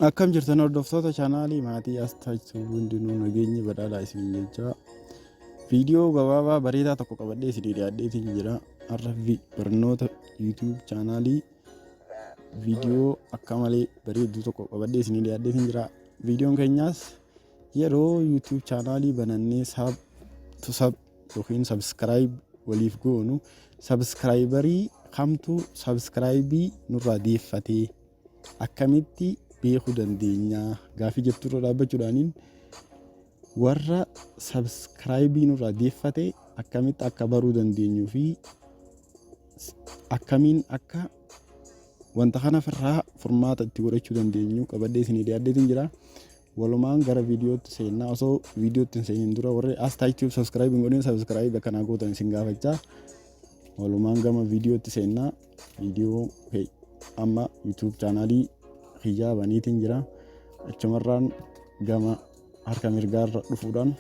Akkam jirtan hordoftoota chaanaalii maatii Astaa hundinuu, nageenyi badhaadhaa isin jechaa, viidiyoo gabaabaa bareedaa tokko qabadhee isinii dhiyaadheetiin jira. Har'a barnoota YouTube chaanaalii viidiyoo akka malee bareedduu tokko qabadhee isinii dhiyaadheetiin jira. Viidiyoon keenyaas yeroo YouTube chaanaalii banannee sub to sub yookiin subscribe waliif goonu, subscriberii kamtu subscribe nurraa deeffatee akkamitti beekuu dandeenya gaafii jetturra dhaabbachuudhaaniin, warra subscribe nurraa deeffate akkamitti akka baruu dandeenyuu fi akkamiin akka wanta kana irraa furmaata itti godhachuu dandeenyu qabadhee isinii dhiyaadheetiin jira. Walumaan gara viidiyootti seennaa. Osoo viidiyootti hin seeniin dura, warri as YouTube subscribe hin godhin subscribe akkanaa gootan isin gaafachaa, walumaan gama viidiyootti seennaa. Viidiyoo amma YouTube chaanaalii kiyyaa baniitiin jira. Achumarraan gama harka mirgaarra dhufuudhaan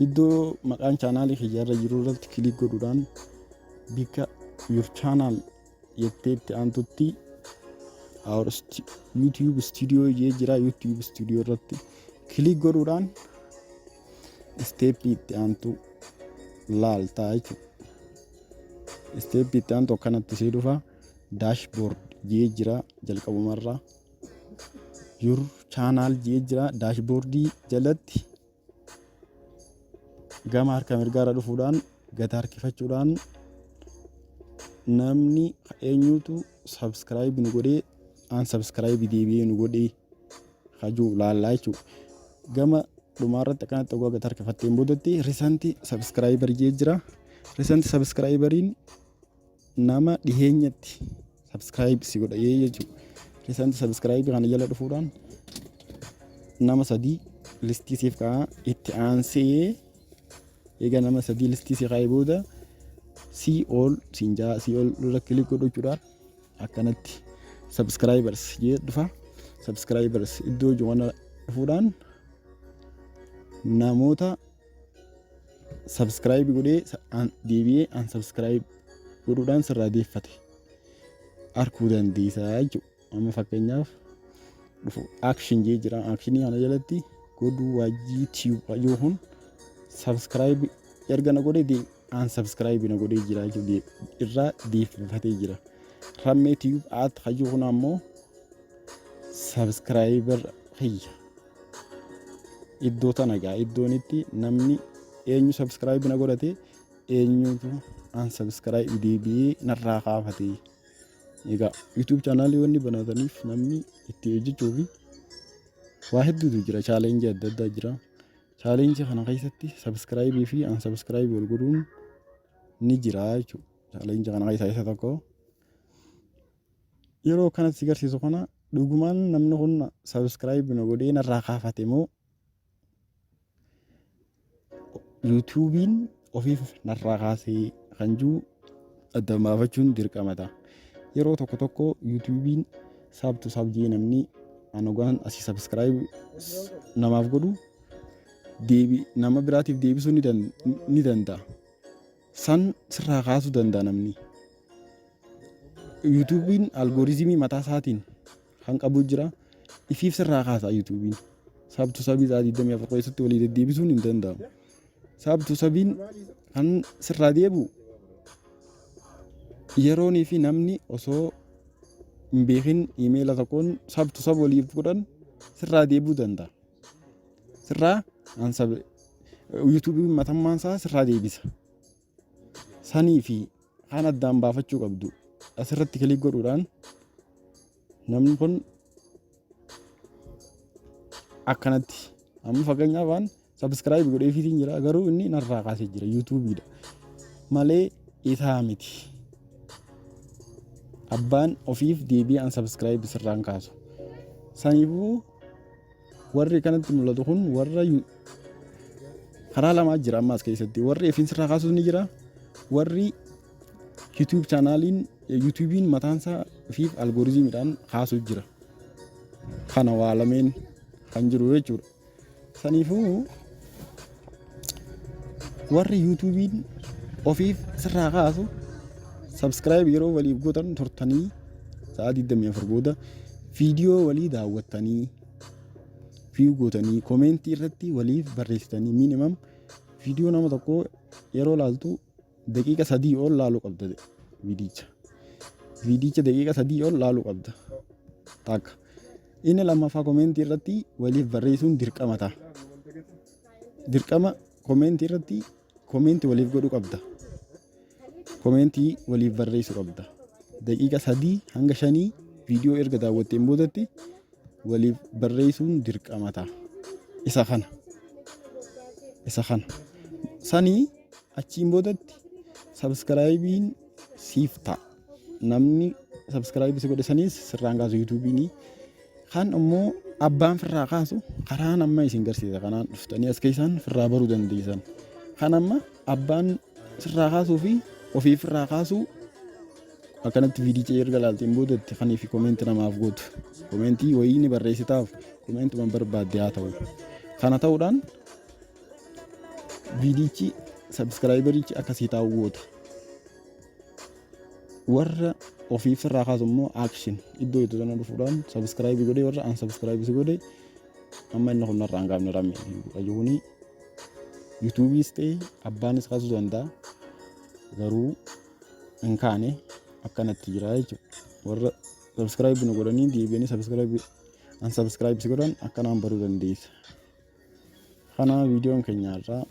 iddoo maqaan chaanaalii kiyyaarra jiru irratti click godhuudhaan, bikka "Your channel" jettee itti aantutti our YouTube Studio jee jira. YouTube Studio irratti click godhuudhaan steppii itti aantu laaltaa jechuudha. Steppii itti aantu akkanatti sii dhufa. Dashboard jee jira, jalqabumarraa "Your channel" jee jira. Dashboardii jalatti gama harka mirgaarra dhufuudhaan gata harkifachuudhaan namni eenyutu subscribe nu godhee unsubscribe deebi'ee nu godhee hajuu laallaa jechuudha. Gama dhumaarratti akkanatti oguu gata harkifatteen boodatti "Recent subscriber" jee jira. Recent subscriberiin nama dhiheenyatti subscribe si godhee jechuudha. Recent subscribe kana jala dhufuudhaan nama sadii listii siif ka'a. Itti aansee eega nama sadii listii si kaa'ee booda "See all" siin jaa. "See all" irra click godhuudhaan akkanatti "Subscribers" jee dhufa. "Subscribers" iddoo jiru kana dhufuudhaan namoota subscribe godhee deebi'ee unsubscribe godhuudhaan sirraa deeffate arguu dandeessaa jechuudha. Amma fakkeenyaaf dhufu "Action" jee jira. Actionii kana jalatti godhuu waajjii tube yoo kun subscribe erga na godhee unsubscribe na godhee jira jechuudha, irraa deeffatee jira. Rammee Tube at hayyuu kun ammoo subscriber kiyya. Iddoo tana gaa iddoon itti namni eenyu subscribe na godhate, eenyutu unsubscribe deebi'ee narraa kaafate. Egaa YouTube chaanaalii wanni banataniif namni itti hojjechuu fi waa hedduutu jira, challengeii adda addaa jira. Challengeii kana keessatti subscribeii fi unsubscribe wal godhuun ni jira jechuudha. Challengeii kana keessaa isa tokko. Yeroo akkanatti si garsiisu kana, dhugumaan namni kun subscribe na godhee narraa kaafate moo YouTubeiin ofiif narraa kaasee kan jiru adda baafachuun dirqama ta'a. Yeroo tokko tokko YouTubeiin sub to sub jee namni anogaan asii subscribe namaaf godhu deebi nama biraatiif deebisuu ni danda'a. San sirraa kaasuu danda'a namni. YouTubeiin algorithmii mataa isaatiin kan qabu jira. Ifiif sirraa kaasa YouTubeiin. Sub to subii sa'a 24 keessatti walii deddeebisuun hin danda'amu. Sub to subiin kan sirraa deebi'u yeroonii fi namni osoo hin beekin iimeela tokkoon sub to sub waliif godhan sirraa deebi'uu danda'a. Sirraa YouTubeiin matammaan isaa sirraa deebisa. Sanii fi kan addaan baafachuu qabdu asirratti click godhuudhaan namni kun akkanatti amma fakkeenyaaf waan subscribe godheefiitiin jira, garuu inni narraa kaasee jira YouTubeiidha malee isaa miti. Abbaan ofiif deebi'ee unsubscribe sirraan kaasu. Saniifuu warri kanatti mul'atu kun warra karaa lamaa jira. Ammaas keessatti warri ofiin sirraa kaasuus ni jira, warri YouTube chaanaaliin YouTubeiin mataansaa ofiif algorithmiidhaan kaasuu jira. Kana waa lameen kan jiru jechuudha. Saniifuu warri YouTubeiin ofiif sirraa kaasu subscribe yeroo waliif gootan turtanii sa'a 24 booda Viidiyoo walii daawwattanii, view gootanii, comment irratti waliif barreessitanii, minimum viidiyoo nama tokkoo yeroo laaltu daqiiqa 3 ol laaluu qabda viidicha. Viidicha daqiiqa 3 ol laaluu qabda. Takka. Inni lammaffaa, comment irratti waliif barreessuun dirqama ta'a. Dirqama comment irratti comment waliif godhuu qabda. Comment waliif barreessuu qabda. Daqiiqa 3 hanga 5 viidiyoo erga daawwatteen boodatti waliif barreessuun dirqama ta'a. Isa kana. Isa kana. Sanii achiin boodatti subscribeiin siif ta'a. Namni subscribe si godhe saniis sirraan kaasu YouTubeiinii. Kan immoo abbaan firraa kaasu karaan amma isin garsiisa kanaan dhuftanii as keessaan firraa baruu dandeessan. Kan amma abbaan sirraa kaasuu fi ofii firraa kaasuu akkanatti viidicha erga laalteen boodatti kanii fi comment namaaf gootu. Comment wayii ni barreessitaaf, commentuma barbaadde haa ta'u. Kana ta'uudhaan viidichi subscriberichi akkasii taa'u goota. Warra ofii firraa kaasu immoo action iddoo itti tana dhufuudhaan subscribe godhee warra unsubscribe si godhe, amma inni kun narraa hin kaafne ramme qayyuuni, YouTubeiis ta'e abbaanis kaasuu danda'a, garuu hin kaane akkanatti jira jechuudha. Warra subscribe nu godhanii deebi'anii subscribe unsubscribe si godhan akkanaan baruu dandeessa. Kana viidiyoon keenya irraa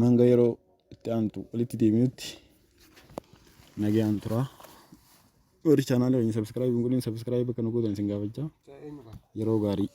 hanga yeroo itti aantu walitti deebinutti nagayaan tura. Warri chaanaala keenya subscribe hin godhin, subscribe akka nu gootan isin gaafachaa. Yeroo gaarii.